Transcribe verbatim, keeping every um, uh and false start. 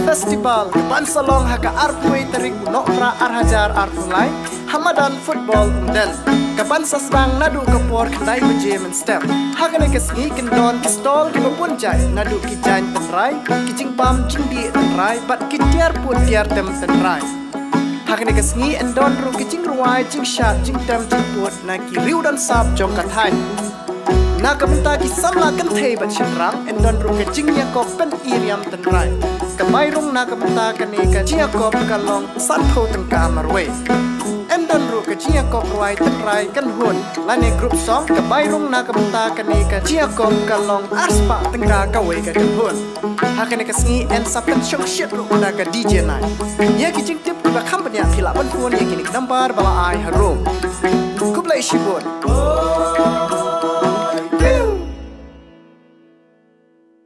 Festival ka ban sa long ha ka arphew tarik u Nohprah ar hajar arphew lai ha madan football Umden. Ka ban sa sdang naduh ka por khyndai baje mynstep. Ha kane ka sngi kin don ki stall kiba bun jait, naduh ki jaiñ tynrai, ki jingbam jingdih tynrai bad ki tiar pud tiar tem tynrai. Ha kane ka sngi yn don ruh ki jingrwai, jingshad, jingtem jingpud na ki riew don sap jong ka thaiñ. Na ka bynta ki samla kynthei bad shynrang yn don ruh ka jingïakop pyni riam tynrai. Ka bai rung na ka bynta kane ka jingïakop ka long sanphew tyngka marwei. Yn don ruh ka jingïakop rwai tynrai kynhun lane group song. Ka bai rung na ka bynta kane ka jingïakop ka long arspah tyngka kawei ka kynhun. Ha kane ka sngi yn sa pynshong shit ruh da ka D J night. Ïa ki jingtip kiba kham bniah phi lah ban phone ïa kine ki number ba la ai harum. Khublei shibun.